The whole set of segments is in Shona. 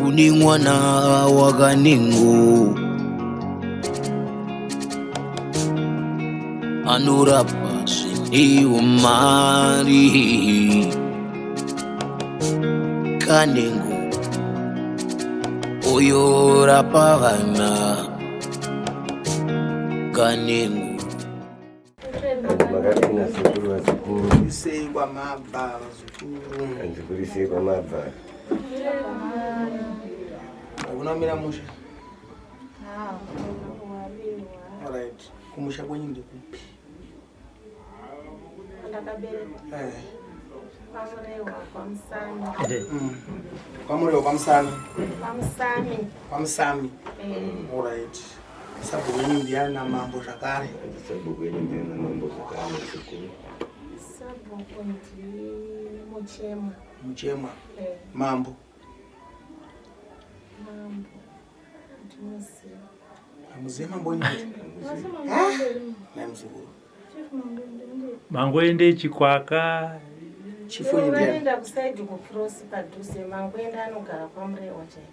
Kune mwana waKanengo anorapa zvine umari. Kanengo uyorapa vana Kanengo. Makadini sekuru vazukuru? Sei kwamabva vazukuru? Hanzi kuri sei kwamabva? Hakuna kumira mushe. Alright. Kumusha kwenyu ndekupi? Ndakaberekwa Eh. kwaMurewa kwaMusami. KwaMurewa kwaMusami. KwaMusami. KwaMusami. Eh. Alright. Sabhuku wenyu ndiani namambo zvakare? Hanzi sabhuku wenyu ndiani namambo zvakare sekuru? Sabhuku ndiMuchemwa. Muchemwa. Eh. Mambo. Mambo. Ndinoziva. Hamuzive mambo wenyu kuti? Nai muzukuru. Mangoende Chikwaka. Chief wenyu ndiani? Vanoenda kusaidi kucross padhuze. Mangoenda anogara kwaMurewa chaiko.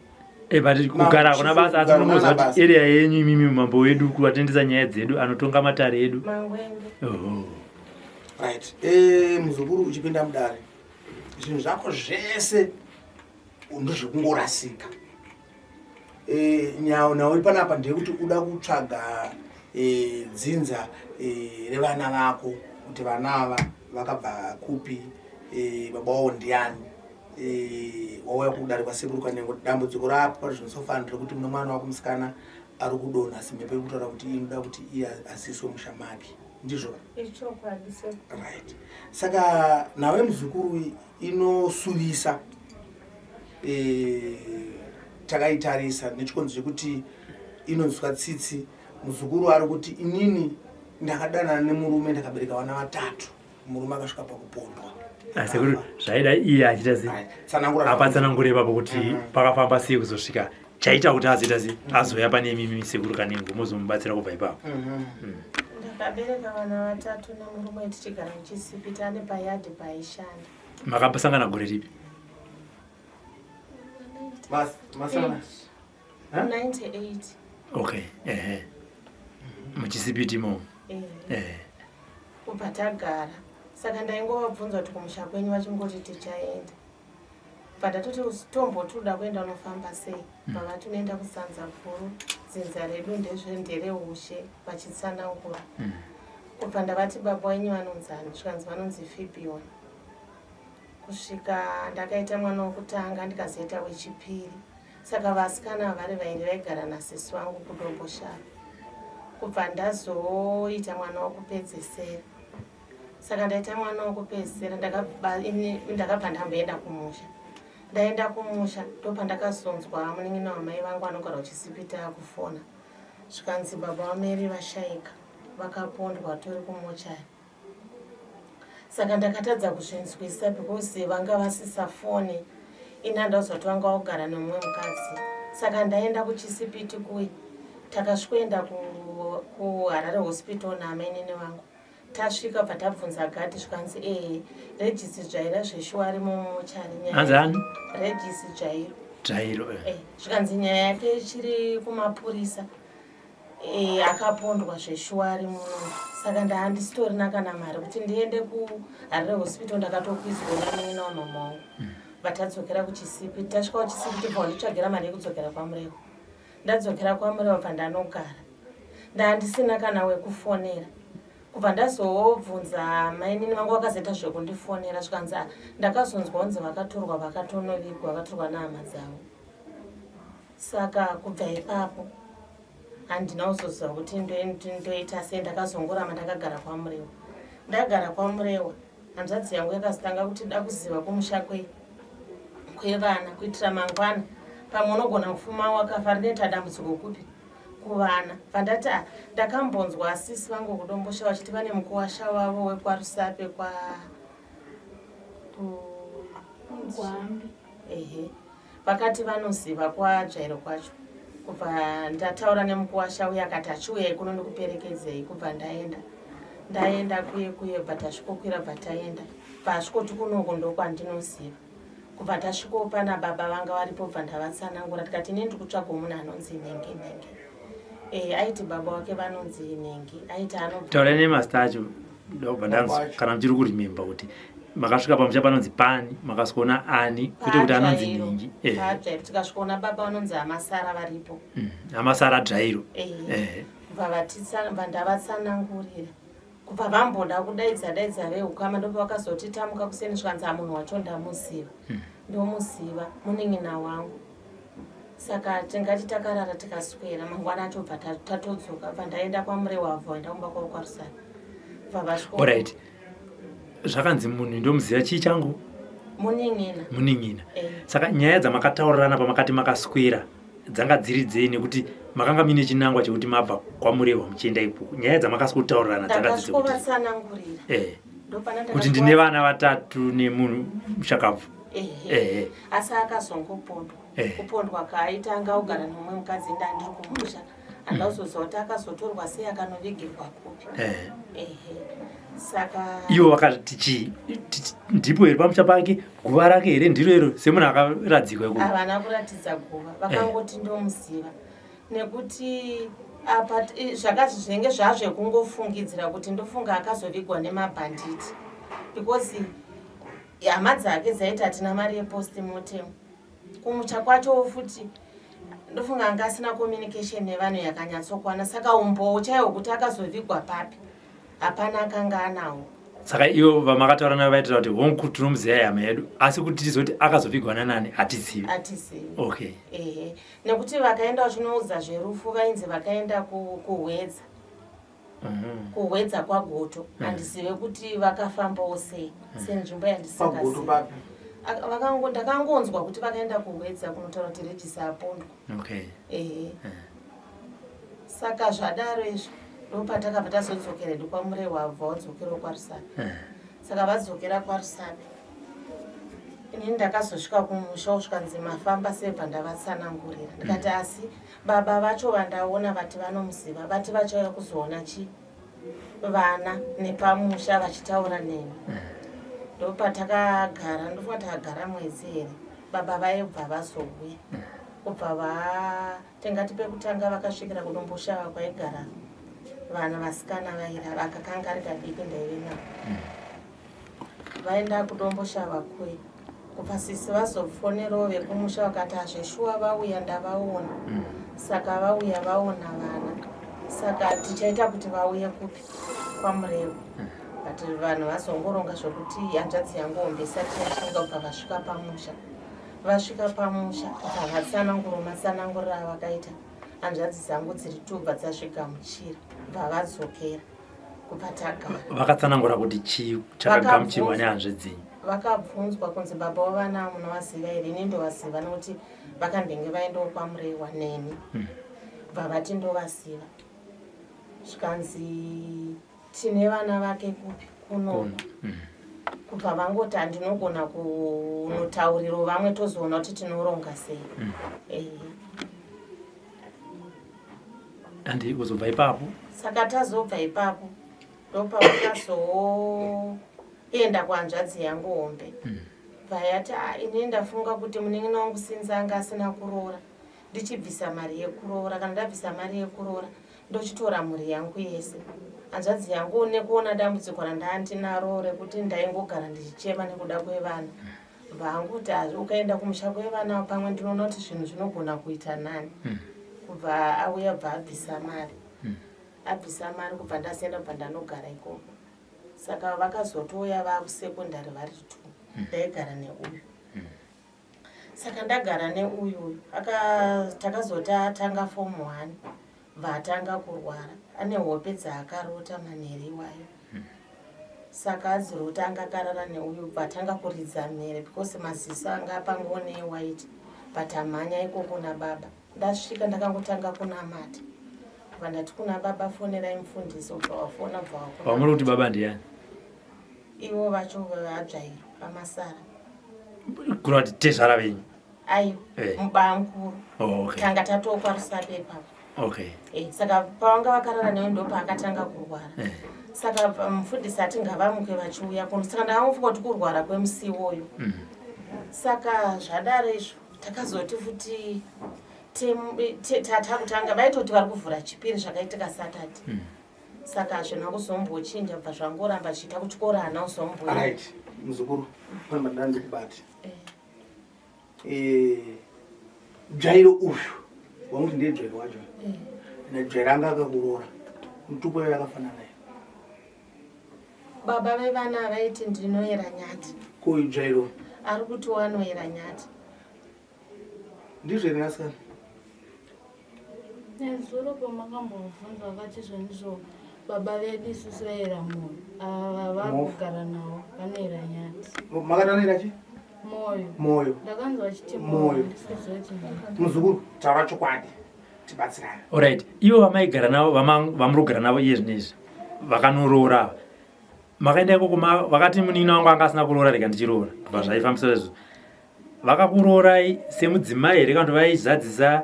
Eh, but kugara hakuna basa, asi Kugara munoziva hakuna kuti area yenyu imimi, mambo wedu kuvatendesa nyaya dzedu, anotonga matare edu. Mangwende. Oho. Right. Eh, muzukuru, uchipinda mudare, zvinhu zvako zvese ndezvekungorasika. Eh, nhau nhau iri panapa ndeyekuti uda kutsvaga dzinza revana vako, kuti vana ava vakabva kupi, baba wavo ndiani. Wauya kudare kwasekuru Kanengo. Dambudziko rako zvinosofanira rekuti mune mwana wako musikana ari kudonha, asi mhepo iri kutaura kuti inoda kuti iye asiswe musha make, ndizvo? Ichokwadi se. Right. Saka nawe muzukuru inosuvisa. Takaitarisa nechikonzo chekuti inonzwa tsitsi. Muzukuru ari kuti, inini ndakadanana nemurume, ndakabereka vana vatatu, murume akasvika pakupondwa. Asi kuti zvaida iye achiita sei? Right. Tsanangura. Apatsanangure ipapo kuti pakafamba sei kuzosvika chaita kuti azoita sei, azoya pane imimi sekuru Kanengo, mozomubatsira kubva ipapo. Ndakabereka vana vatatu nemurume, tichigara muChisipiti, ane payadhi paishanda. Makambosangana gore ripi? Masana. 98. Okay, ehe, muChisipiti imomo? Eh. Ehe. Kubva tagara, saka ndaingovabvunza kuti kumusha kwenyu, vachingoti tichaenda. Bva ndatoti tombotoda kuenda, unofamba sei? Bva tinoenda kusanza guru, dzinza redu ndezvendereushe, vachitsanangura. Kubva ndavati, baba wenyu vanonzani? Zvikanzi vanonzi Fibion. Kusvika ndakaita mwana wokutanga, ndikazoita wechipiri. Saka vasikana vari vairi vaigara nasisi vangu kuDomboshava. Kubva ndazoita mwana wokupedzesera, saka ndaita mwana wokupedzisira, ndakabva ndamboenda kumusha. Ndaenda kumusha, ndopandakazonzwa munin'ina wamai vangu anogara kuChisipiti akufona, zvikanzi baba vaMary vashaika, vakapondwa, tori kumochari. Saka ndakatadza kuzvinzwisa because vanga vasisafoni. Ini handazoti vanga vagara nemumwe mukadzi. Saka ndaenda kuChisipiti kuyi, takasvikoenda kuHarare Hospital namainini vangu. Tasvika, bva tabvunza gadhi, zvikanzi ehe, Regis Dzvaira zveshuwa ari mumochari. Hanzi ani? Regis Dzvairo. Dzvairo, eh. Eh, zvikanzi nyaya yake ichiri kumapurisa. Akapondwa zveshuwa, ari muno. Saka ndahandisitorina kana mari kuti ndiende kuHarare Hospital. Ndakatokwidzwa namunin'ina wamama wangu. Vatadzokera kuChisipi. Tasvika kuChisipi, tobva wanditsvagira mari yekudzokera kwaMurewa. Ndadzokera kwaMurewa, bva ndanogara, ndahandisina kana wekufonera. Kubva ndazobvunza mainini vangu, vakazoita zvekundifonera, zvikanzi, "Ah, ndakazonzwa kunzi vakatorwa, vakatonovigwa, vakatorwa nehama dzavo." Saka kubva ipapo handina kuzoziva kuti ndoita sei. Ndakazongorama ndakagara kwaMurewa. Ndagara kwaMurewa, hanzvadzi yangu yakazotanga kuti da kuziva kumusha kwevana, kuitira mangwana pamwe unogona kufuma wakafa, rinoita dambudziko kupi kuvana. Vandati, "Ah, ndakambonzwa asisi vangu kuDombosha vachiti vane mukuwasha wavo wekwaRusape kwa Gwambi. Ehe, vakati vanoziva kwaDzvairo kwacho. Kubva ndataura nemukuwasha uye, akati achiuyai kuno ndikuperekedzei. Kubva ndaenda, ndaenda kuye kuye, bva tasvikokwira, bva taenda, bva asvikoti kunoko ndokwandinoziva. Kubva tasvikawo pana baba vanga varipo bva ndavatsanangura tikati ini ndiri kutsvagawo munhu anonzi nhingi nhingi. Eh, aiti baba wake vanonzi nhingi aiti anobva Taurai nemazita acho ndobva ndanzwa kana muchiri kuremember kuti makasvika pamusha panonzi pani makasvikoona ani kwete kuti anonzi nhingi. Eh. Padzvairo tikasvikoona baba vanonzi amasara varipo. Amasara dzvairo. Eh. Bva ndavatsanangurira. Kubva vamboda kudaidza daidza vehukama ndopavakazoti tamuka kuseni zvikanzi amunhu wacho ndamuziva. Ndomuziva munin'ina wangu. Saka tingati takarara tikaswera mangwana acho bva tatodzoka bva ndaenda kwaMurewa bva vaenda kumba kwavo kwaRusare. Bva vasvika. Alright. Zvakanzi munhu ndomuziva chii changu? Munin'ina. Munin'ina. Eh. Saka nyaya dzamakataurirana pamakati makaswera dzanga dziri dzei nekuti makanga muine chinangwa chekuti mabva kwaMurehwa muchienda ikoko. Nyaya dzamakaswotaurirana dzanga dziri dzekuti Ndakasvikovatsanangurira. Eh. Kuti ndine vana vatatu nemunhu mushakabvu. Ehe. Asi akazongopondwa. Kupondwa kaaita anga ogara nomumwe mukadzi ndandiri kumusha. Handauzoziva kuti akazotorwa sei akanovigirwa kupi. Ehe. Saka ivo vakati chii? Ndipo here pamusha pake guva rake here ndiro iro semunhu akaradzikwa ikoko? Havana kuratidza guva. Vakangoti ndomuziva. Nekuti apa zvakazi zvinenge zvazvekungofungidzira kuti ndofunga akazovigwa nemabhanditi because hama dzake dzaiti hatina mari yepostmortem. Kumucha kwacho futi ndofunga anga asina communication nevanhu yakanyatsokwana saka umbowo chaiwo kuti akazovigwa papi hapana akanga anawo. Saka ivo vamakataura navo vaitira kuti hongu tinomuziva hama yedu asi kuti tizoti akazovigwa nanani hatizivi. Hatizivi. Okay. Ehe. Nekuti vakaenda vachinoudza zverufu vainzi vakaenda kuHwedza. Kuhwedza kwaGoto. Handizive kuti vakafambawo sei senzvimbo yandisingazivi. Ndakangonzwa kuti vakaenda kuHwedza kunotaura kuti Regis apondwa. Okay. Ehe. Saka zvadaro izvo ndopatakabva tazodzokera hedu kwaMurehwa bva wadzokerawo kwaRusape. Saka vadzokera kwaRusape inini ndakazosvika kumusha zvikanzi mafamba sei bva ndavatsanangurira ndikati asi baba vacho vandaona vati vanomuziva vati vachauya kuzoona chi vana nepamusha vachitaura neni. Ndopatakagara ndofunga takagara mwedzi here baba vaibva vazouya kubva va tingati pekutanga vakasvikira kuDomboshava kwaigara vana vasikana vairara aka kanga ari kadiki ndaive navo. Vaenda kuDomboshava kuye kubva sisi vazofonerawo vekumusha vakati hazveshuwa vauya ndavaona. Saka vauya vaona vana saka tichaita kuti vauye kupi kwaMurewa. But vanhu vazongoronga zvokuti hanzvadzi yangu hombe isati yasvika kubva vasvika pamusha. Vasvika pamusha kubva vatsanangura matsananguriro avakaita hanzvadzi dzangu dziri two bva dzazvigamuchira bva vadzokera kubva tagara. Vakatsanangura kuti chii chakagamuchirwa nehanzvadzi dzenyu? Vakabvunzwa kunzi baba wavana munovaziva here? Ini ndovaziva nekuti vakambenge vaendawo kwaMurewa neni. Bva vati ndovaziva. Zvikanzi tine vana vake kupi? Kuno. Kubva vangoti handinogona kunotaurirawo vamwe tozoona kuti tinoronga sei. Handi kuzobva ipapo? Saka tazobva ipapo ndopavakazoenda kuhanzvadzi yangu hombe. Vayati ini ndafunga kuti munin'ina wangu sinzi anga asina kuroora ndichibvisa mari yekuroora. Kana ndabvisa mari yekuroora ndochitora mhuri yangu yese. Hanzvadzi yangu nekuona dambudziko randandinaro rekuti ndaingogara ndichichema nekuda kwevana. Vangu kuti ukaenda kumusha kwevana pamwe ndinoona kuti zvinhu zvinogona kuita nani. Kubva auya bva abvisa mari. Abvisa mari kubva ndasenda kubva ndanogara ikoko. Saka vakazotouya vakusekondari vari 2. Ndaigara neuyu. Saka ndagara neuyu takazoti atanga form 1 bva atanga kurwara. Ane hope dzaakarota manheru iwayo. Saka adzirota anga akarara neuyu bva atanga kuridza mhere because maziso anga apangoone white but amhanya ikoko nababa. Ndasvika ndakangotanga kunamata. Bva ndati kuna baba fonerai mufundisi ubva wafona bva wakuna. Wamuri kuti baba ndiani? Ivo vacho vadzvairo vaMasara. Kureva kuti tezvara venyu? Aiwa, mubamukuru. Oh, okay. Tanga tatokwa Rusape ipapo. Okay. Saka pavanga vakarara newe ndopaakatanga kurwara. Saka mufundisi ati ngavamuke vachiuya kuno. Saka ndakangofunga kuti kurwara kwemusi iwoyo. Saka zvadaro izvo takazoti futi tatakutanga vaitoti vari kuvhura chipiri zvakaitika Saturday. Saka hazvina kuzombochinja bva zvangoramba zvichiita kuchikoro hana kuzomboenda. Right, muzukuru, pane mandada ndikubate. Eh. Eh, Jairo uyu wamuti ndiye Jairo wacho. Eh. NaJairo anga akakuroora. Mutupo yayo yakafanana here? Baba vevana vaiti ndinoera nyati. Ko uyu Jairo? Ari kuti wanoera nyati. Ndizvo here asikana? Nezuro pamakambovhunza vakati zvonizvo baba vedu isusu vaera moyo ava vakugara navo vanoera nyati. Makati vanoera chi? Moyo. Moyo. Ndakanzwa vachiti moyo. Muzukuru taura chokwadi tibatsirane. Alright, ivo vamaigara navo vamuri kugara navo iye zvino izvi vakanoroora ava makaenda ikoko vakati munin'ina wangu anga asina kuroora rega ndichiroora ndobva zvaifambisa izvo vakakuroorai semudzimai here kana kuti vaizadzisa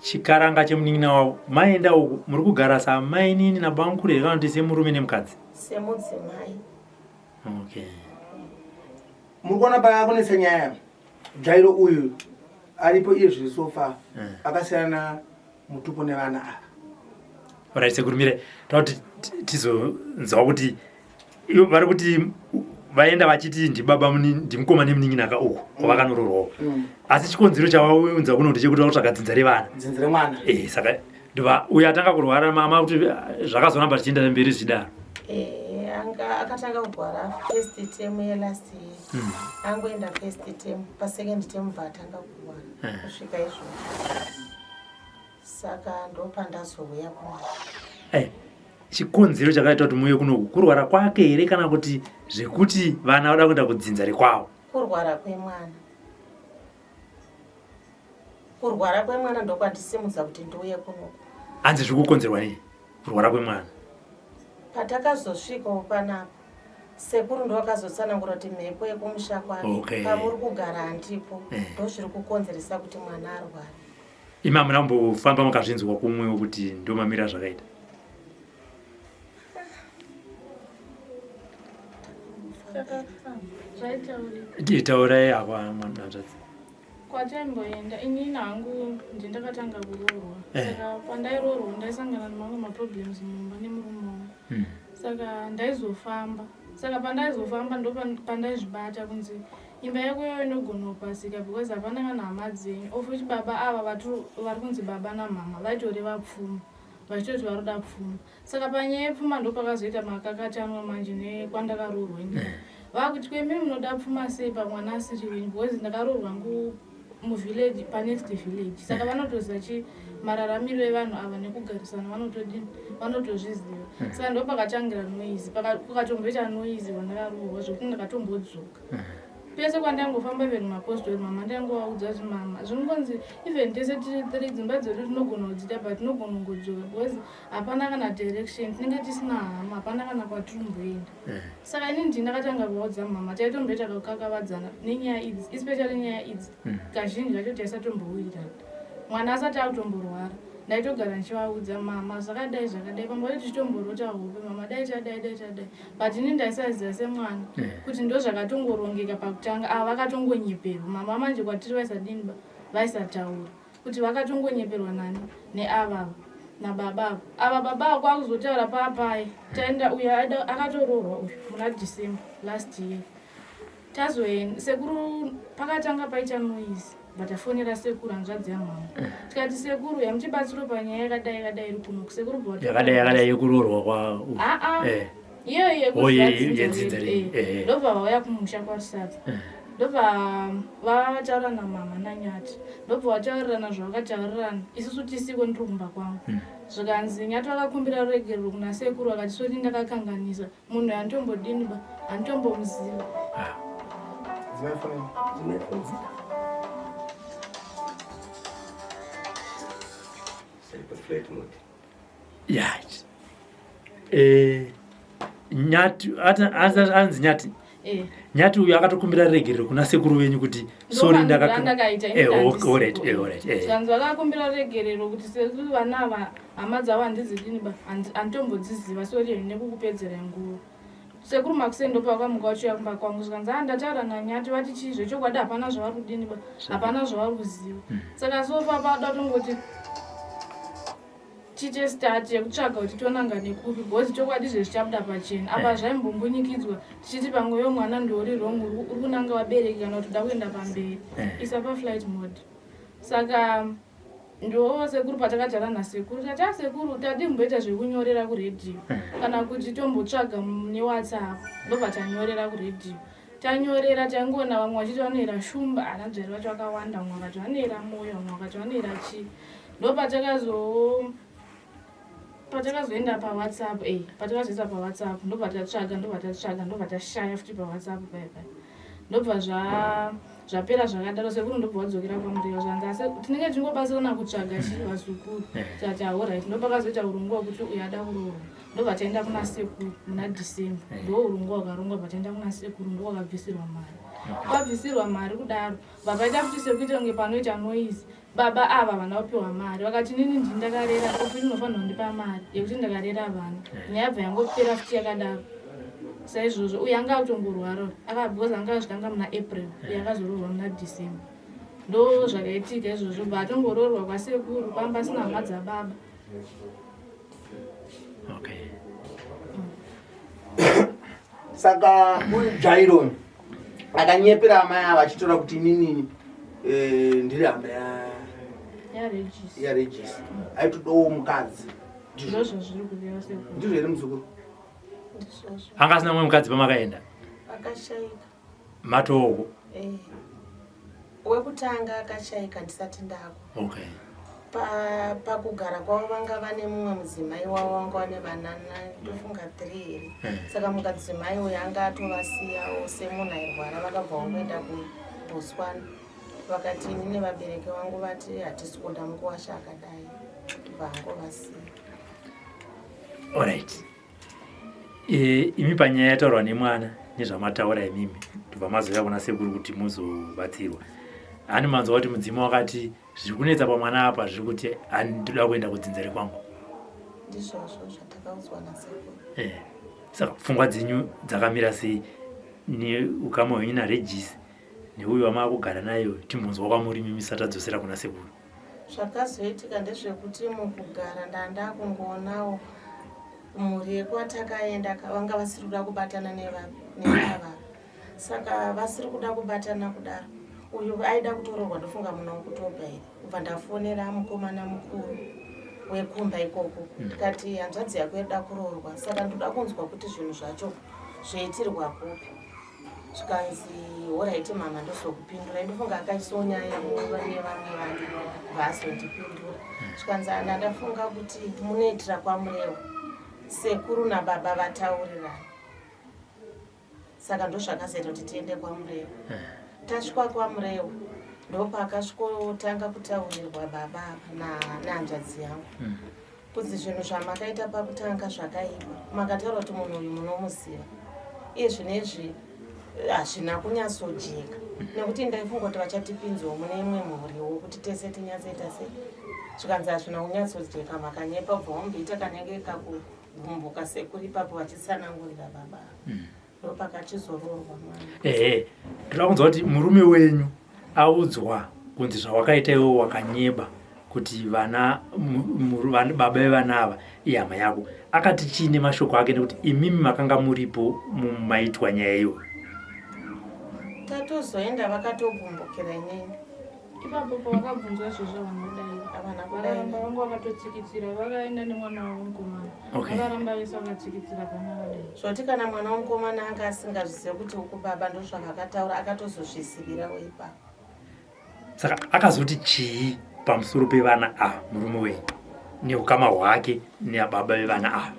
chikaranga chemunin'ina wavo maenda uku muri kugara samainini nabamukuru here kana kuti semurume nemukadzi semudzimai okay muri kuona paakunetsa nyaya Jairo uyu aripo iye zviri sofa eh. akasiyana mutupo nevana ava orit sekuru mire toda kuti tizonzwa kuti vari kuti vaenda vachiti ndibaba ndimukoma nemunin'ina ka uku kwavakanororwawo mm. asi chikonzero chavaunza kuno kuti chekuti vakutsvaga dzinza revana dzinza remwana e saka ndova uyo atanga kurwara mama kuti zvakazoramba zvichienda mberi zvichidaro eh, anga akatanga kurwara first term yelast year mm. angoenda first term pasecond term bva atanga kurwara eh. kusvika izvozvo saka ndopandazouya kuno eh, chikonzero chakaita kuti muuye kunoku kurwara kwake here kana kuti zvekuti vana vada kuenda kudzinza rekwavo kurwara kwemwana kurwara kwemwana ndokwandisimudza kuti ndiuye kunoku hanzi zviri kukonzerwa nei kurwara kwemwana patakazosvikawo panapa sekuru ndovakazotsanangura kuti mhepo yekumusha kwake okay. pamuri kugara handipo eh. ndozviri kukonzeresa kuti mwana arware imi hamuna kumbofamba makazvinzwa kumwewo kuti ndomamira zvakaita Taurai ako hanzvadzi. Kwataimboenda inini hangu ndindakatanga kuroorwa eh. saka pandairoorwa ndaisangana nemamwe maproblems mumba nemurume wangu hmm. saka ndaizofamba saka pandaizofamba ndopandaizvibata kunzi imba yako iyoyo inogona kupasika because hapana kana hama dzenyu of which baba ava vari kunzi baba namama vaitoreva pfuma vachitoti varoda pfuma Saka panyaya yepfuma ndopakazoita makakatanwa manje nekwandakaroorwa ini. Eh. Vakuti kwemi munoda pfuma sei pamwana asiri wenyu because ndakaroorwa ngu muvillage panext village saka eh. vanotoziva chi mararamiro evanhu ava nekugarisana vanotodini vanotozviziva eh. saka ndopakatangira noise kukatomboita noise wandakaroorwa zvekuti ndakatombodzoka pese kwandaingofamba even mapostori mama ndaingovaudza kuti mama zvinongonzi even tese tiri three dzimba dzedu tinogona kudziita but tinogona kungodzoka because hapana kana direction tinenge tisina hama hapana kana kwatiri kumboenda eh. saka ini ndini ndakatanga kuvaudza mama taitomboita kakukakavadzana nenyaya idzi especially nyaya idzi mm. kazhinji kacho taisatombowirirana mwana asati akutomborwara ndaitogara ndichivaudza mama zvakadai zvakadai pamwe pacho tichitomborota hope mama dai tadai dai tadai but ini ndaisaziva semwana eh. kuti ndo zvakatongorongeka pakutanga ava vakatongonyeperwa mama manje kwatiri vaisadini ba vaisataura kuti vakatongonyeperwa nani neavava nababa ava ava baba ava kwakuzotaura papai taenda uyo akatoroorwa uyu muna December last year tazoenda sekuru pakatanga paita noise but afonera sekuru hanzvadzi yamama eh. tikati sekuru yamuchibatsiro panyaya yakadai yakadai iri kuno sekuru yakadai yakadai yekuroorwa kwa aa eh. iyoyo Oh, yedzinza eh. eh. ndobva vauya kumusha kwarusape ndobva vataura namama nanyati ndobva vataurirana zvavakataurirana isusu tisiko ndiri kumba kwangu hmm. zvikanzi nyati vakakumbira ruregerero kuna sekuru vakati sori ndakakanganisa munhu handitombodini ba handitombomuziva ah. Ya eh, nyati anzi nyati eh. nyati uyu akatokumbira regerero kuna sekuru venyu kuti sorry ndakaita eh, zvanzi vakakumbira regerero kuti sekuru vana ava hama dzavo handizidini ba handitombodziziva sorry nekukupedzera nguva. Sekuru makuseni ndopavakamuka vachiuya kumba kwangu zvikanzi a ndataura nanyati vati chii zvechokwadi hapana zvavari kudini ba hapana zvavari kuziva. Saka sofa pada kutongoti tiite start yekutsvaga kuti tonanga nekupi because chokwadi zvezvichabuda pachena apa zvaimbombunyikidZwa tichiti pamwe yo mwana ndiori wrong uri kunanga vabereki kana kuti uda kuenda pamberi isa paflight mode. Saka ndo sekuru patakataura nasekuru tati asekuru tadi kumboita zvekunyorera kuredhiyo kana kuti tombotsvaga newhatsapp ndobva tanyorera kuredhiyo. Tanyorera taingoona vamwe vachiti vanoera shumba ana dzveri vacho vakawanda vamwe vakati vanoera moyo vamwe vakati vanoera chii. Ndo patakazoenda pawhatsapp patakazoisa pawhatsapp ndobva tatsvaga ndobva tatsvaga ndobva tashaya futi pawhatsapp paya paya. Ndobva zvapera zvakadaro sekuru ndobva wadzokera kwamureva zvanzi asi tinenge tichingobatsirana kutsvaga chi vazukuru. Tati alright ndopakazoita urongwa hwekuti uyu ada kuroorwa. Ndobva taenda kuna sekuru muna December. Ndo urongwa hwakarongwa bva taenda kuna sekuru ndo kwakabvisirwa mari. Kwabvisirwa mari kudaro bva paita futi sekuita kunge panoita noise. Baba ava havana kupiwa mari vakati inini ndini ndakarera ofi ndinofanirwa kundipa mari yekuti ndakarera vana. Nyaya yabva yangopera futi yakadaro saizvozvo. Uyu anga akutongorwara because anga azvitanga muna April uyu akazoroorwa muna December. Ndo zvakaitika izvozvo bva atongoroorwa kwasekuru pamba asina hama dzababa. Okay. Saka uyu Jairon akanyepera amai ava achitora kuti inini ndiri hama yaRegis. Aitodawo mukadzi. Ndizvo zvazviri kureva sekuru. Ndizvo here muzukuru? Anga asina mumwe mukadzi pamakaenda? Akashaika. Matoko. Wekutanga akashaika ndisati ndako. Okay. Pakugara kwavo vanga vane mumwe mudzimai wavo vanga vane vana ndofunga 3 here. Saka mukadzimai uyu anga atovasiyawo semunhu airwara vakabva vangoenda kuBotswana. Vakati ini nevabereki vangu vati hatisi kuda mukuwasha akadai. Vangovasiya. Alright. Imi panyaya yataurwa nemwana nezvamataura imimi ndobva mazouya kuna sekuru kuti muzobatsirwa. Hani manzwa kuti mudzimu wakati zviri kunetsa pamwana apa zviri kuti handinoda kuenda kudzinza rekwangu. Ndizvozvo zvatakaudzwa nasekuru. Saka pfungwa dzenyu dzakamira sei neukama hwenyu naRegis neuyu wamaakugara naye timbonzwa kwamuri imi musati tadzosera kuna sekuru. Zvakazoitika ndezvekuti mukugara ndandakungoonawo mhuri yekwatakaenda vanga vasiri kuda kubatana nevava. Saka vasiri kuda kubatana kudaro uyu aida kutoroorwa ndofunga muna October here. Kubva ndafonera mukomana mukuru wekumba ikoko ndikati hanzvadzi yako inoda kuroorwa saka ndoda kunzwa kuti zvinhu zvacho zvoitirwa kupi. Zvikanzi horaiti mama ndozokupindura. Ndofunga akaisawo nyaya nevamwe vanhu vaazondipindura. Zvikanzi ana ndafunga kuti munoitira kwaMurewa sekuru nababa vataurirana. Saka ndozvakazoita kuti tiende kwaMurewa. Tasvika kwaMurewa ndopakasvikotanga kutaurirwa baba apa nehanzvadzi yangu. Kunzi zvinhu zvamakaita pakutanga zvakaipa. Makataura kuti munhu uyu munomuziva. Iye zvinezvi hazvina kunyatsojeka. Nekuti ndaifunga kuti vachatipinzawo mune imwe mhuriwo kuti tese tinyatsoita sei. Zvikanzi hazvina kunyatsojeka makanyepa ubva wamboita kanenge kakugumbuka sekuru ipapo vachitsanangurira baba. Ndopakachizoroorwa mwana. Ehe, ndoda kunzwa kuti murume wenyu audzwa kunzi zvawakaita iwe wakanyeba kuti vana baba vevana ava ihama yako. Akati chii nemashoko ake nekuti imimi makanga muripo mumaitwa nyaya iyoyo? Tatozoenda vakatogumbukira inini. Ipapo pavakabvunzwa izvozvo havana kudaira. Havana kudaira. Vakaramba vanga vakatotsikitsira vakaenda nemwana wavo mukomana. Okay. Vakaramba vese vakatsikitsira hapana akadaira. Zvoti kana mwana womukomana anga asingazvizive kuti uku baba ndozvavakataura akatozozvizivirawo ipapo. Saka akazoti chii pamusoro pevana ava murume wenyu neukama hwake neababa vevana ava?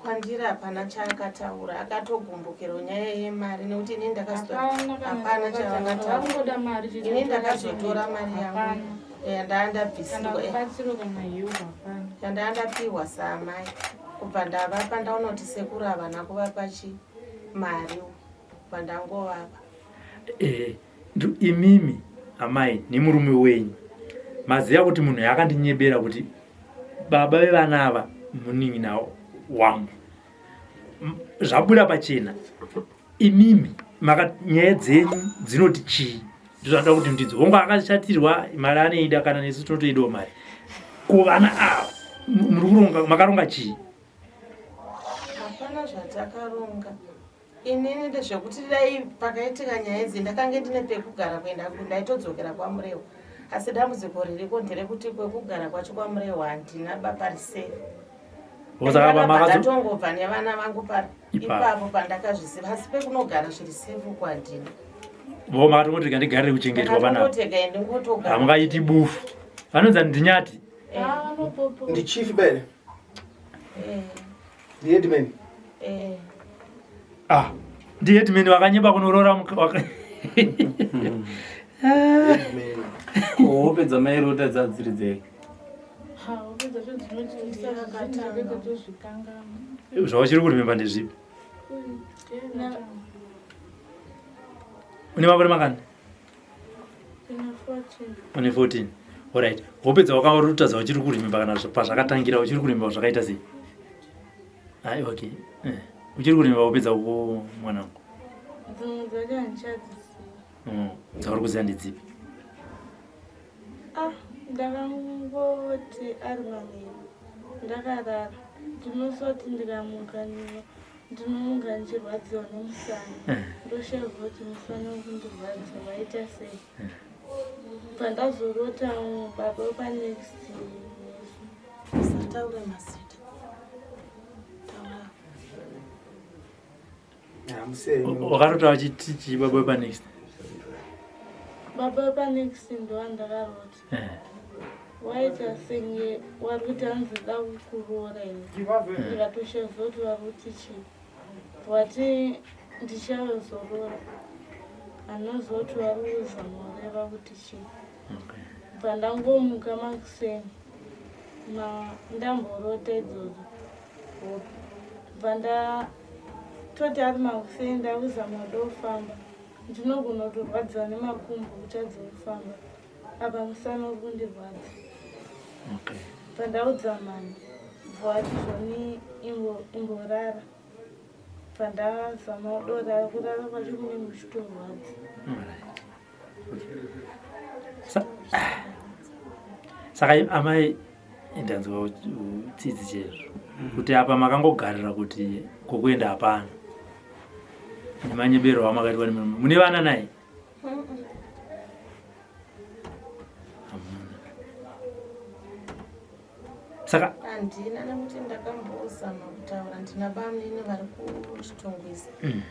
Kwandiri hapana chaakataura, akatogumbukira nyaya yemari nekuti ini Hapana kana hapana chavakataura. chavakataura. Vakungoda mari chete. Ini ndakazotora mari yangu. Hapana. Ndandabvisirwa, Kana rubatsiro kana help hapana. Yandandapiwa saamai kubva ndavapa ndaona kuti sekuru havana kuvapa chi mari kubva ndangovapa. Imimi amai nemurume wenyu maziva kuti munhu yakandinyebera kuti baba vevana ava munin'ina wangu. Zvabuda pachena imimi nyaya dzenyu dzinoti chii? Ndozvanoda kuti ndidzo hongu akashatirwa mari anoida kana nesu tinotoidawo mari. Ko vana ava muri kuronga makaronga chii? Hapana zvatakaronga. Inini ndezvekuti dai pakaitika nyaya idzi ndakange ndine pekugara kuenda ndaitodzokera kwaMurewa asi dambudziko ririko nderekuti kwekugara kwacho kwaMurewa handina bapari safe. Ndatongobva nevana vangu ipapo pandakazviziva asi pekunogara zviri safe uko handina. Vo makatongoti rega ndigarire kuchengetwa panapa. Hamungaiti bufu. Vanonzi ndinyati. Ndichief bere. Eh. Ndiheadman. Eh. Ah, ndiheadman vakanyeba kunoroora Hope dzamairota dzadziri dzei? Zvauchiri kurememba ndezvipi? Une makore mangani? Une 14. Alright. Hope dzawakaruta dzauchiri kurememba kana pazvakatangira uchiri kurememba zvakaita sei? Ai okay. Eh. Uchiri kurememba hope dzako mwanangu? Dzimwe dzacho handichadziziva. Dzauri kuziva ndedzipi? Ah, ndakangoti ari manheru ndakarara ndinosoti ndikamuka ndinomuka ndichirwadziwa nemusana eh. ndoshaiwa kuti musana kundirwadza waita sei eh. pandazorota baba panext nesu usataure mazita wakarota vachiti chii baba wepanext baba wepanext ndowandakarota eh. waita senge wari kuti hanzi da kukuroora ini ndikatoshaiwa kuti wari kuti chii wati ndichazoroora anozoti wari kuzamoreva kuti chii bva ndangomuka makuseni ndamborota idzodzo hope bva ndatoti ari makuseni ndakuzama kuda kufamba ndinogona kutorwadziwa nemakumbo kutadza kufamba apa musana uri kundirwadza bva ndaudza mama bva wati zvoni imborara bva ndazama kudorara kurara kwacho kunenge kuchitorwadza Saka amai ndanzwa tsitsi chaizvo kuti apa makangogarira kuti kokuenda hapana nemanyebero amakaitwa nemurume mune vana naye hamuna saka handina nekuti ndakambozama kutaura ndina bamnini vari kuchitungwiza mm.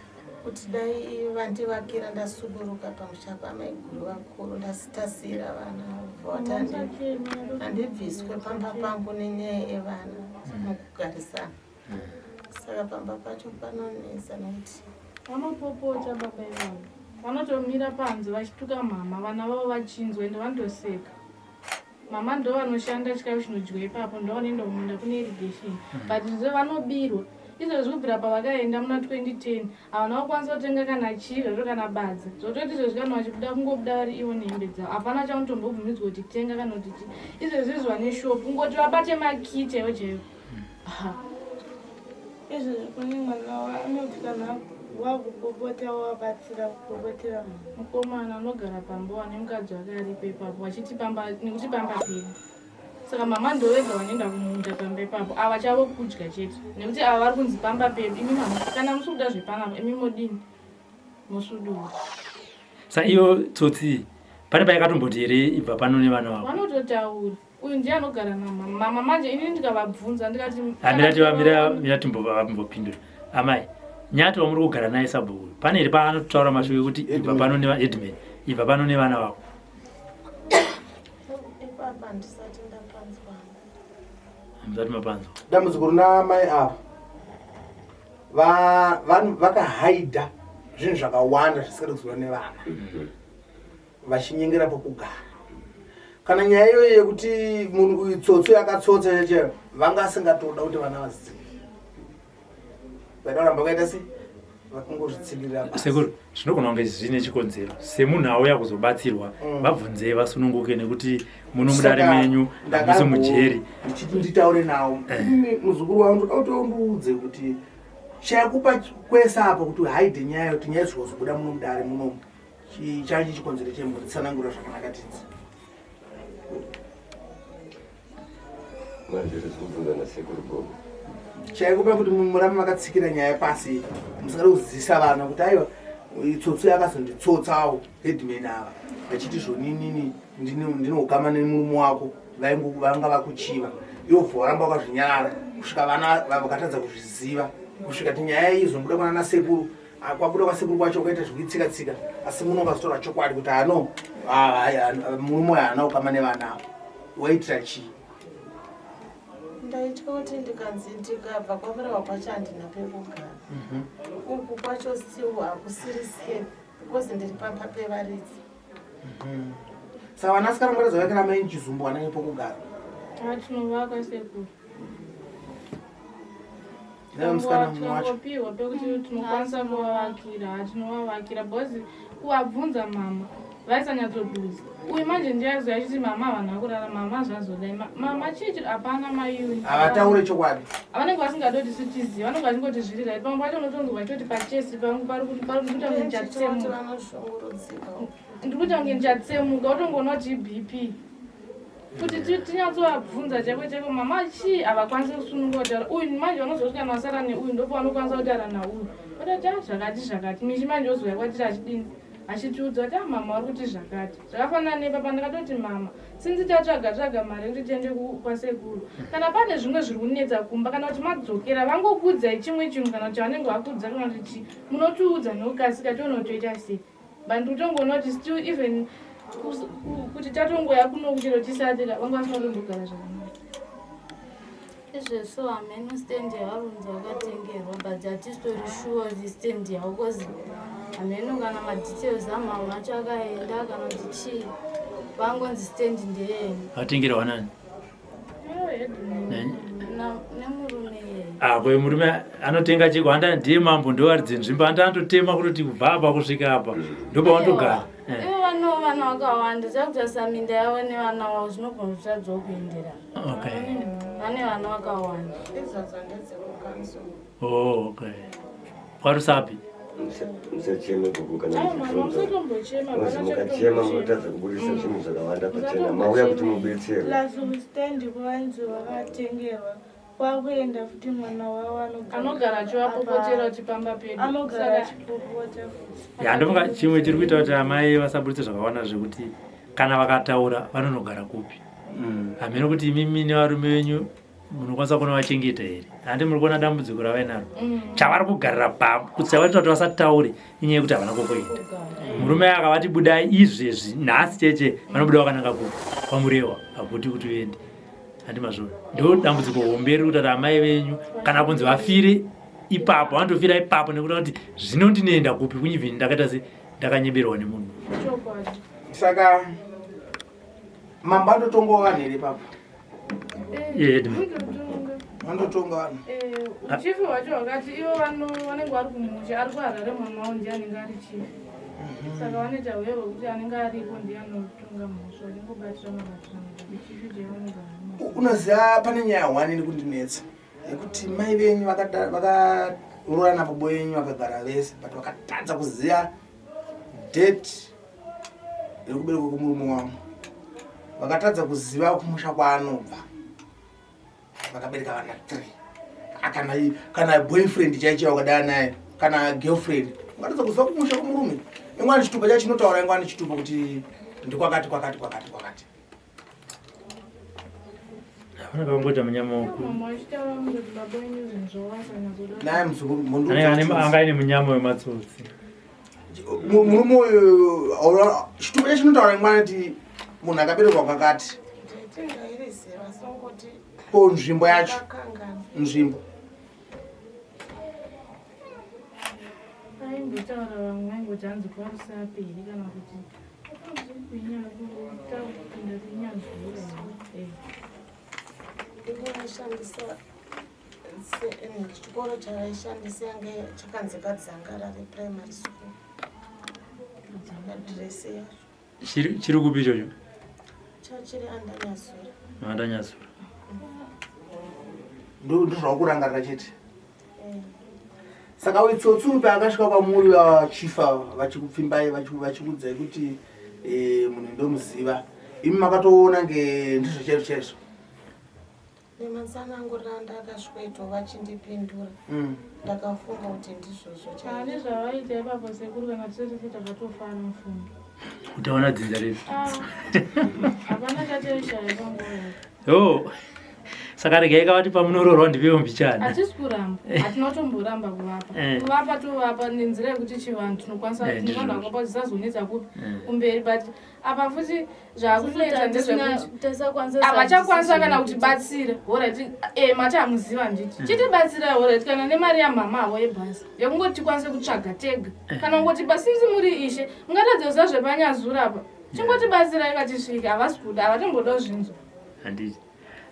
kuti dai vandivakira ndasuduruka pamusha pamaiguru vakuru ndasitasira vana voti handibviswe pamba pangu nenyaya yevana mm. mukugarisana mm. saka pamba pacho panonetsa nekuti vanopopota baba ivavo vanotomira panze vachituka mama vana vavo vachinzwa ende vanotoseka Mama ndo vanoshanda chikafu chinodyiwa ipapo ndo vanoenda kumunda kune irrigation mm. but zve vanobirwa izvozvi kubvira pavakaenda muna 2010 havana kukwanisa kutenga kana chii zvazvo kana badza zvototi izvozvi kana vachibuda kungobuda vari ivo nehembe dzavo hapana chaunotombobvumidzwa kuti tenga kana kuti chii izvozvi izvi vane shop kungoti vabate makii chaivo chaivo Izvozvi kune mwana anoti kana wakupopota wabatsira kupopotera munhu. Mukomana anogara pamba wane mukadzi wake aripo ipapo vachiti pamba nekuti pamba pedu. Saka mama ndovega vanoenda kumunda pamba ipapo ava chavo kudya chete nekuti ava vari kunzi pamba pedu imi mama kana musi kuda zvepanapa imi modini mosudura. Sa iyo tsotsi pane payakatomboti here ibva pano nevana vako? Vanototaura. Uyu ndiye anogara namama. Mama manje inini ndikavabvunza ndikati Amira tivamira mira timbovapindura. Amai, nyati wamuri kugara naye sabhuku. Pane here paanotaura mashoko ekuti ibva pano neva headman, ibva pano nevana vako. Ipapa handisati ndapanzwa. Hamusati mapanzwa. Dambudziko rina mai ava vakahaidha zvinhu zvakawanda zvisingadi kuziva nevana. Vachinyengera pokugara. Kana nyaya iyoyo yekuti munhu uyu tsotso yakatsotsa chacho vanga asingatoda kuti vana vazive. Vaida kuramba vakaita sei? Vakangozvitsikirira pasi. Sekuru, zvinogona kunge zvine chikonzero. Semunhu auya kuzobatsirwa, mm. vabvunzei vasununguke nekuti muno mudare menyu hamusi mujeri. Ndichiti nditaure nawo. Eh. Muzukuru wangu ndoda kuti undiudze kuti Chaikupa kwese apa kuti haide nyaya kuti nyaya dzikozobuda muno mudare munomu change chikonzero chemhuri tsanangura zvakanaka tidzi. Manje zvekubvunza nasekuru gogo. Chaikupa kuti murambe makatsikira nyaya pasi musingade kuzivisa vana kuti aiwa itsotsi akazonditsotsawo headman ava vachiti zvoninini ndine ukama nemurume wako vanga vakuchiva iwo bva waramba wakazvinyarara kusvika vana vakatadza kuzviziva kusvika ti nyaya iyi izobuda kwana nasekuru ah, kwabuda kwasekuru kwacho ukaita zvekuitsika tsika asi muno ukazotora chokwadi kuti ano ah, murume uyo haana ukama nevana avo waitira chii ndaitya kuti ndikanzi ndikabva kwamurehwa kwacho handina pekugara mhm. uku kwacho still hakusiri safe because ndiri pamba pevaridzi mhm. saka vanasikana mukatadza vakira mai chizumbu vanenge pokugara ah, tinovaka sekuru tingopiwa pekuti tinokwanisa kuvavakira tinovavakira because kuvabvunza mama vaisanyatsobvunza uyu manje ndiye azoya achiti mama havana kurara mama zvazodai mama chii chiri hapana maiuni havataure chokwadi vanenge vasingadi kuti tizive vanenge vachingoti zviri right pamwe pacho unotonzwa vachitoti pachesi pangu pari kuita kunge ndichatsemuka ndiri kuita kunge ndichatsemuka utongoona kuti ibp kuti tinyatsovabvunza chaiko chaiko mama chii havakwanisi kusununga kutaura uyu manje vanozoti kana vasara neuyu ndopavanokwanisa kutaura nauyu otati a ah, zvakati zvakati michi manje ozouya kwatiri achidini achitiudza kuti ah mama vari kuti zvakati zvakafanana nepapa ndakatoti mama sinzi tatsvaga tsvaga mari yekuti tiende kwasekuru kana pane zvimwe zviri kunetsa kumba kana kuti madzokera vangokuudzai chimwe chinhu kana kuti chavanenge vakuudza kana kuti chii munotiudza nekukasika tione kuti toita sei but ndikutongoona kuti still even kuti tatongoya kuno kuchero tisati vanga vasina kutombogara zvakanaka Izvezvo hameno stand yavarunzi vakatengerwa but hatisitori sure kuti stand yavo cause hameno kana madetails amama acho akaenda kana kuti chii vangonzi stand ndeyenyu. Vatengerwa nani? Nemurume iyeye. Ah, ko murume anotenga chiko handa ndiye mambo ndovaridzi nzvimbo handa anototema kutoti kubva apa kusvika apa ndopavanotogara. Eh. Ivo vano vana vakawanda chakutarisa minda yavo nevana vavo zvinogona kutadzawo kuenderana. Okay. Vane vana vakawanda. Izvozvo ndedzekukanzuru. Oh, okay. Kwarusapi? Musacheme gogo kana muchibvunza. Mukachema munotadza kubudisa zvinhu zvakawanda pachena. Mauya kuti mubetserwe. Plus stand kuvanzi vakatengerwa kwakuenda futi mwana wavo anogara achivapopotera kuti pamba pedu anogara achipopota futi. Ya ndofunga chimwe chiri kuita kuti amai vasabudise zvakawanda zvekuti kana vakataura vanonogara kupi. Mm. Hameno kuti imimi nevarume venyu munokwanisa kunovachengeta here handi muri kuona dambudziko ravainaro mm. chavari kugarira pamwe kuti chavaita kuti vasataure inyaya yekuti havana kwokuenda murume akavati budai izvezvi nhasi cheche vanobuda vakananga ku kwamurewa hakuti kuti uende handi mazvona ndo dambudziko hombe riri kutati amai venyu kana kunzi vafire ipapo vanotofira ipapo nekuda kuti zvino ndinoenda kupi kunyivhini ndakaita se ndakanyeberwa nemunhu saka Mambo anotongawo vanhu here ipapo? Eh, Vanototonga vanhu. Eh, chief wacho wakati ivo vanenge vari kumusha ari kuHarare mwana wavo ndiye anenge ari chief. Mhm. Saka vanoita huye hwekuti anenge aripo ndiye anotonga mhosva achingobatira mabatirano kuti chief chaivo anogara. Unoziva pane nyaya hwani iri kundinetsa yekuti mai venyu vakaroorana baba venyu vakagara vese but vakatadza kuziva date rekuberekwa kwemurume wangu vakatadza kuziva kumusha kwaanobva vakabereka vana three ah, kana kana boyfriend chaicho wakadana naye kana girlfriend ungatadza kuziva kumusha kwemurume ingwani chitupa chacho chinotaura ingwani chitupa kuti ndikwakati kwakati kwakati kwakati Hapana kakungoita munyama woku. Naye muzukuru anga aine munyama wematsotsi. Murume uyu chitupa chacho chinotaura ingwani kuti munhu akaberekwa kwakati. Ko nzvimbo yacho nzvimbo. Aimbotaura vamwe vaingoti hanzi kwarusape here kana kuti Ndinoishandisa chikoro chavaishandisa yange chakanzi padzangarare primary school adresi yacho chiri kupi ichocho chachiri andanyazura andanyazura ndozvakurangarira chete eh. Saka uyu tsotsi uyu paakasvika kwamuri vachief ava vachikupfimbai vachikuudzai kuti eh, munhu ndomuziva imi makatoona nge ndizvo chaizvo chaizvo. Nematsanangurira andakasweto vachindipindura mm. ndakafunga kuti ndizvozvo chaizvo. Zvavaita ipapo sekuru kana tisati takatofara mufunge. Utaona dzinza redu. Ah, hapana chataishaya panguva. Oh. Saka regai kavati pamunoroorwa ndipewo mbichana. Hatisi kuramba. Hatina kutomboramba kuvapa. Eh. Kuvapa tovapa nenzira yekuti chivanhu tinokwanisa Eh, tinofanira ndizvozvo. kuvapa kuti zvisazonetsa kupi Eh. kumberi but apa futi zvakunetsa ndezvekuti Tasakwanisa havachakwanisa kana kutibatsira horit e mati hamuziva nditi chitibatsirai horit kana nemari yamhama avo yebhasi yekungoti tikwanise kutsvaga tega kana kungoti basinzi muri ishe mungatadze kuziva zvepanyazura apa chingotibatsirai katisvike havasi kuda havatomboda zvinzwa Handiti.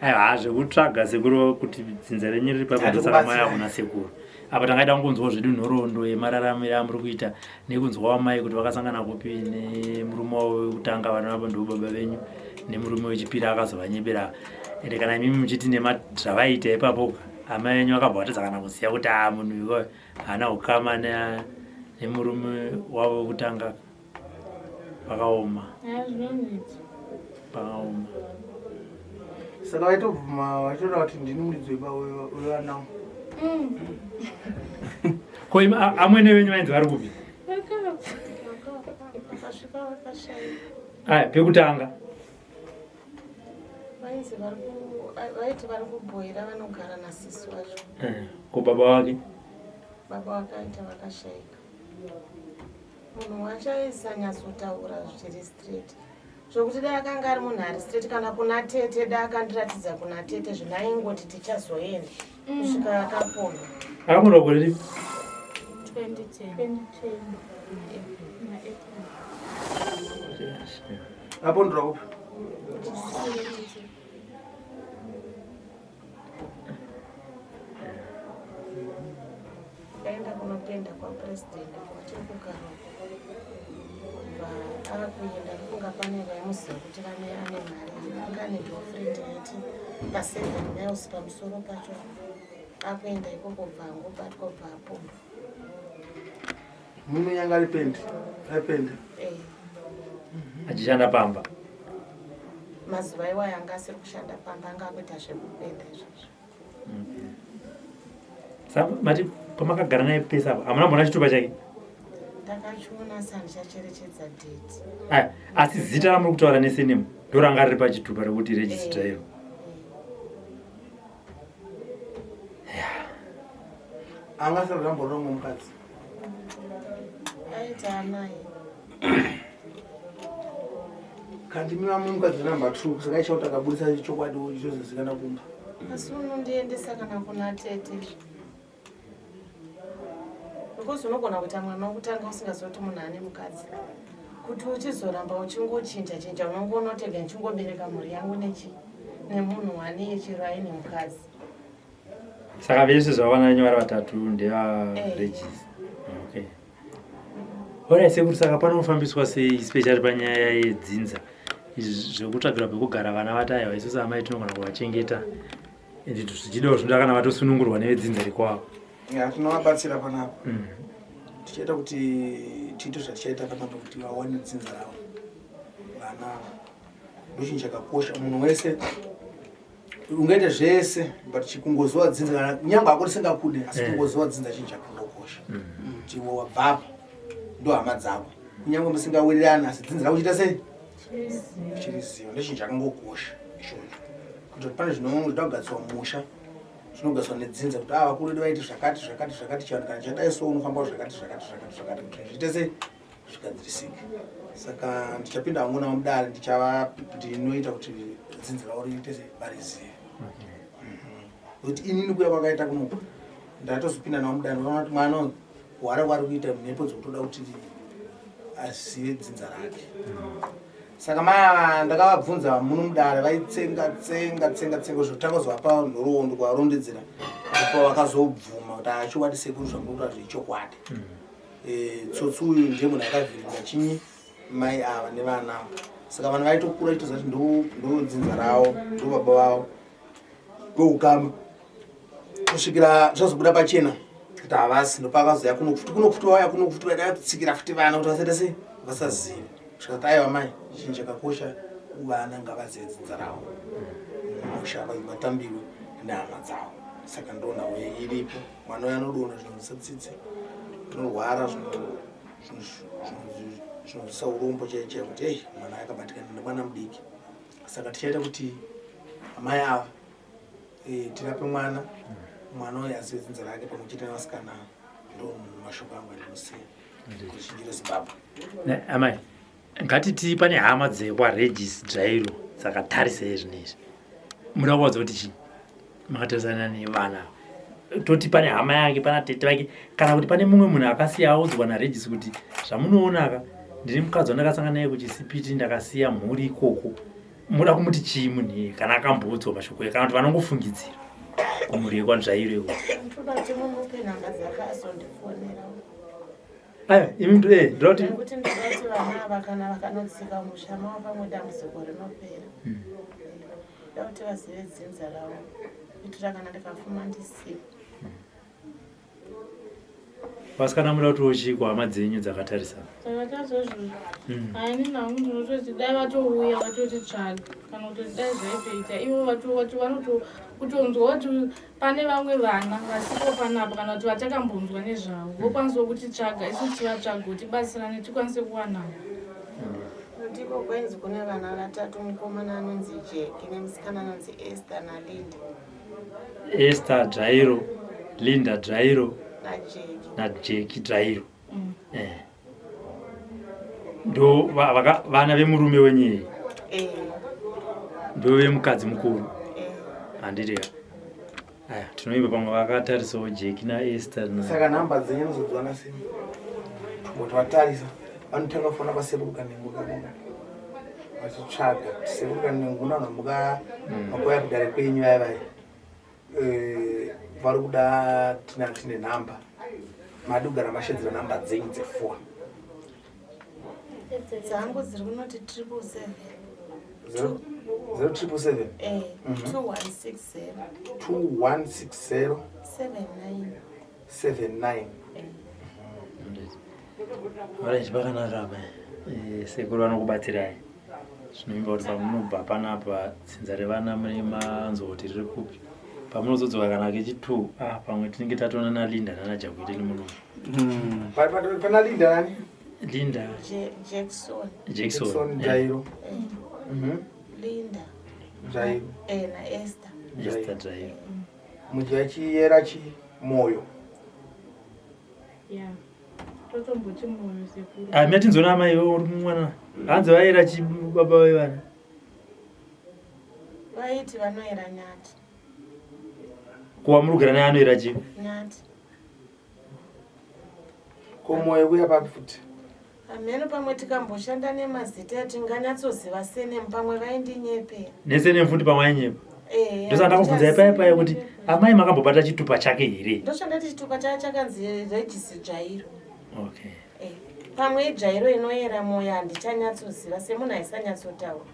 Aiwa zvekutsvaga sekuru kuti dzinza renyu riri papi ndosaka mai akuna sekuru. Apa tangaida kungonzwawo zvedu nhoroondo yemararamiro amuri kuita nekunzwawo mai kuti vakasangana kupi nemurume wavo wekutanga vana vavo ndivo baba venyu nemurume wechipiri akazovanyebera. Ende kana imimi muchiti nema zvavaiita ipapo amai venyu vakabva vatadza kana kuziva kuti a munhu uyu haana ukama nemurume wavo wekutanga. Pakaoma. Pakaoma. Saka vaitobvuma vachitoda kuti ndini muridzi wevana. Ko imi amwene venyu vainzi vari kupi? Aya pekutanga. Vainzi vari vaiti vari kubhoira vanogara nasisi wacho. Eh, ko baba wake? Baba wakaita vakashaika. Munhu wacho aisanyatsotaura zviri straight zvokuti dai akanga ari munhu ari straight kana kuna tete dai akandiratidza kuna tete zvino aingoti tichazoenda kusvika akapona. Akapona gore ripi? 2010. Apondera kupi? Ndaenda kunopenda kwapresident kwatiri kugara kubva akuenda ndofunga pane vaimuziva kuti vane ane mari anga ane girlfriend yaiti paseven miles pamusoro pacho akuenda ikoko bva angobatwa bva apondwa. Murume yanga ari pendi aipenda Eh, Achishanda pamba. mazuva iwayo anga asiri kushanda pamba anga akuita zvekupenda izvozvo. Sa mati pamakagara naye pese apa hamuna mbona chitupa chake? Ndakachiona asi handichacherechedza date. Aya, asi zita ramuri kutaura nesenemu ndoranga riri pachitupa rekuti register iro. Anga asati amboronga mukadzi. Aita anaye. Kandi mimi vamwe mukadzi number 2 saka icha kuti akabudisa chokwadi chozozikana kumba. Asi unondiendesa kana kuna tete. Because unogona kuita mwana wekutanga usingazivi kuti munhu ane mukadzi. Kuti uchizoramba uchingochinja chinja unongoona kuti ega ndichingobereka mhuri yangu nechi nemunhu ane chero aine mukadzi. Saka vese zvavana venyu vari vatatu ndeva Regis. Okay. Alright sekuru saka panofambiswa sei especially panyaya yedzinza izvi zvekutsvagirwa pekugara vana vataiwa isusu amai tinogona kuvachengeta and zvichidawo zvinoda kana vatosunungurwa nevedzinza rekwavo. Ya tinovabatsira panapa. Tichaita kuti tiite zvatichaita panapa kuti vawane dzinza ravo. Vana ndochinhu chakakosha munhu wese ungaita zvese but chikungoziwa dzinza kana nyangwe hako risingakude asi kungoziwa dzinza chinhu chakangokosha kuti iwe wabvapa ndo hama dzako kunyangwe musingawirirani asi dzinza rako chiita sei chiriziva ndochinhu chakangokosha ichocho kuita kuti pane zvinoda kugadziswa mumusha zvinogadziswa nedzinza kuti ava vakuru vedu vaiti zvakati zvakati zvakati chivanhu kana chadai so unofamba zvakati zvakati zvakati zvakati kuti zviite sei zvigadzirisike. Saka ndichapinda hangu navo mudare ndichava ndinoita kuti dzinza ravo riite sei varizive. Nokuti inini kuya kwakaita kunoku ndatozopinda navo mudare ndakaona kuti mwana uyu kuhwara kwaari kuita mhepo dzekutoda kuti azive dzinza rake. Saka mai ava ndakavabvunza muno mudare vaitsenga tsenga tsenga tsenga zvotanga kuzovapa nhoroondo kuvarondedzera ndipo vakazobvuma kuti achokwadi sekuru zvamuri kutaura zvechokwadi. Tsotsi uyu ndiye munhu akavhiringa chinyi mai ava nevana ava. Saka vanhu vaitokura vachitoziva kuti ndo dzinza ravo, ndo baba vavo, ndoukama kusvikira zvazobuda pachena. Kuti havasi ndopakazouya kuno futi kuno futi vauya kuno futi vaida kutsikira futi vana kuti vasaita sei vasazive. Kusvika kuti aiwa mai chinhu chakakosha vana ngavazive dzinza ravo. Musha vatambirwe nehama dzavo. Saka ndonhau iripo. Mwana uyo anodonha zvinonzwisa tsitsi. Anorwara zvinonzwisa urombo chaiyo chaiyo kuti ei mwana akabatikana nemwana mudiki. Saka tichaita kuti amai ava e, tirape mwana mwana uyo azive dzinza rake pamwe chete nevasikana ndo mashoko angu andinosiya kuzhinji rezimbabwe. Amai ngatiti pane hama dzekwaregis dzvairo dzakatarisa izvi neizvi muda kuvaudza kuti chii makatarisana nevana toti pane hama yake pana tete vake kana kuti pane mumwe munhu akasiya audzwa naregis kuti zvamunoonaka ndine mukadzi wandakasangana naye kuchisipiti ndakasiya mhuri ikoko muda kumuti chii munhu iye kana akamboudzwa mashoko kana kuti vanongofungidzira kumhuri yekwanzvairo ikoko Aya, imi ndo eh ndoti Nekuti ndinoti vana ava kana vakanotsika musha mavo pamwe dambudziko rinopera. Ndoda kuti vazive dzinza ravo kuitira kana ndikafuma ndisipo. Vasikana muda kuti wochii kuhama dzenyu dzakatarisana. Saka tazozvo. Hayi ini hangu ndinototi dai vatouya vatotitsvaga kana kutoti dai zvaitoita ivo vato vanoto kutonzwa kuti Pane vamwe vana vasipo panapa kana kuti vatakambonzwa nezvavo vokwanisawo kutitsvaga isu tichivatsvaga kuti tibatsirane tikwanise kuwanana. Ndiko kwainzi kune vana vatatu mukomana anonzi Jeki nemusikana anonzi Esther naLinda. Esther Dzvairo, Linda Dzvairo naJeki. naJeki Dzvairo. Eh. Ndo vana vemurume wenyu iyi. Eh. Ndo vemukadzi mukuru. Eh. Handiti ka. Aya, tinoimba pamwe vakatarisawo Jeki naEsther na Saka nhamba dzenyu nozodziwana sei? Kuti vatarisa vanotanga kufona kwasekuru Kanengo kabuda vachitsvaga kuti sekuru Kanengo navanhu muka makauya kudare kwenyu vaya vaya Eh, vari kuda tina tine nhamba madi kugara mashedzera nhamba dzenyu dzefoni Dzangu dziri kunoti 777. 0777 Eh, 2160 2160 79. 79 Eh. Alright, pakanaka apa. Eh, sekuru vanokubatsirai. Zvinoimba kuti pamunobva panapa dzinza revana mune manzwa kuti riri kupi. Pamunozodzoka kana kechi2 ah pamwe tinenge tatoona naLinda nana Jakuite nemuno. Pana Linda nani? Linda Jackson. Jackson. Jackson eh, Jairo. Eh, Mhm. Linda. Jairo. Eh, na Esther. Esther Jairo. Mujaya chiyera chi moyo. Yeah. Totomboti moyo sekuru. Ah, mina tinzona amai iwe uri mwana. Hanzi vaira chi baba vevana. Vaiti vanoera nyati. Kuwa muri kugara naye anoera chi? Nyati. Ko moyo kuya papi futi? Hameno pamwe tikamboshanda nemazita tinganyatsoziva senemu pamwe vaindinyepera. Nesenemu futi pamwe ainyepa. Eh, Ndosaka ndakubvunzai paya paya kuti amai makambobata chitupa chake here? Ndoshandati chitupa chake chakanzi Regis Dzvairo. Okay. Eh, pamwe idzvairo inoyera moyo handichanyatsoziva semunhu aisanyatsotaura.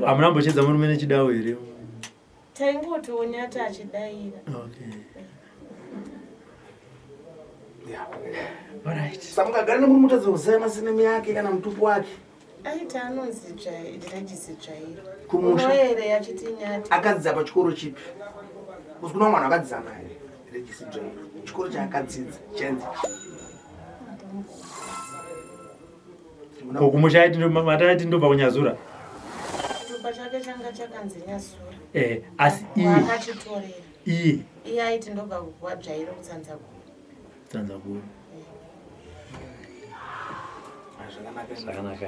Hamuna kumbochedza murume nechidawo here? Taingotiwo Nyati achidaira. Okay. Yeah. Alright. Saka mukagara nemurume mutadza kuziva masinemi yake kana mutupo wake. Aiti anonzi Regis Dzvairo. Kumusha. Unoyere achiti Nyati. Akadzidza pachikoro chipi? Kuzi kuna mwana akadzidza naye Regis Dzvairo. Chikoro chaakadzidza chainzi Ko kumusha aiti mataiti ndobva kunyazura. Chitupa chake changa chakanzi Nyazura. Eh, asi iye Waakachitorera. iye Iye aiti ndobva kwaDzvairo kuTsanzaguru. Tsanzaguru. Zvakanaka. Zvakanaka.